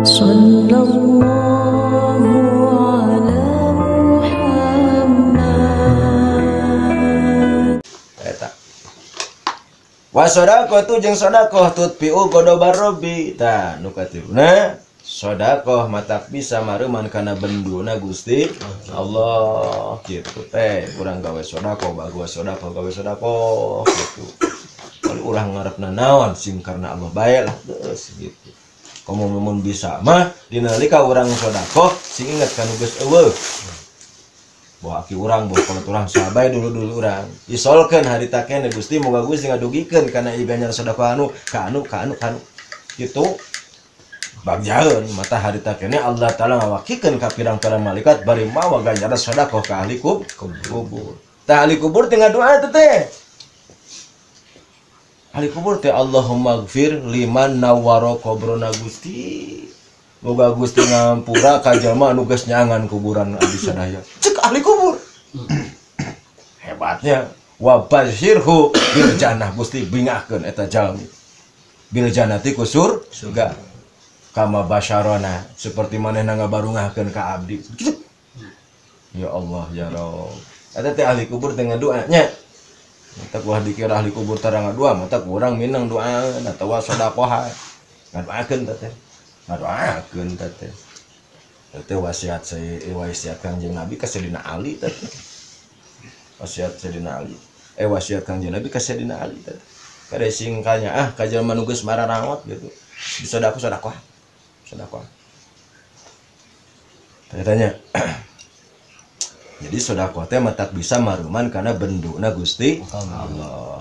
Sallallahu ala Muhammad. Eta. Wa sadaqatu jeung sedekah tutfi'u ghadabar rabbi. Tah nu katiluna sedekah matak bisa mareuman kana benduna Gusti Allah gitu teh. Urang gawe sedekah, bagus sedekah, gawe sedekah gitu. Kalau urang ngarepna naon sing karena Allah bae lah geus gitu. Komo mun bisa mah dinalika urang sedekah sing inget ka nu geus eueuh. Bahwa aki urang, bahwa kolot urang sahabai dulu-dulu urang. Isolkeun harita keneh Gusti moga Gusti ngadugikeun kana ieu ganjar sedekah anu ka anu ka anu ka anu. Gitu. Bagjaeun mata harita keneh Allah Taala ngawakikeun ka pirang-pirang malaikat bari mawa ganjaran sedekah ka ahli kubur. Tah ahli kubur teh ngadoa teh teh. Ahli kubur teh Allahumma gfir liman nawwara qabrona Gusti. Moga Gusti ngampura ka jalma anu geus nyangan kuburan abdi sadaya. Cek ahli kubur. Hebatnya wa basyirhu bil jannah Gusti bingahkeun eta jalmi. Bil jannati ku surga. Kama basyarona seperti manehna ngabarungahkeun ka abdi. Gitu. Ya Allah ya Rabb. Eta teh ahli kubur teh ngadoanya. Mata kuah dikira ahli kubur tarang doa, mata kurang minang doa atawa sedekah. Ngadoakeun teh. Ngadoakeun teh. Teh wasiat saya wasiat Kangjeng Nabi ka Sayyidina Ali teh. Wasiat Sayyidina Ali. Wasiat Kangjeng Nabi ka Sayyidina Ali teh. Kada singkanya ah ka jalma nu geus mararangot gitu. Disedekah sedekah. Sedekah. Tanya-tanya. Jadi sedekah teh matak bisa maruman karena benduna Gusti Allah.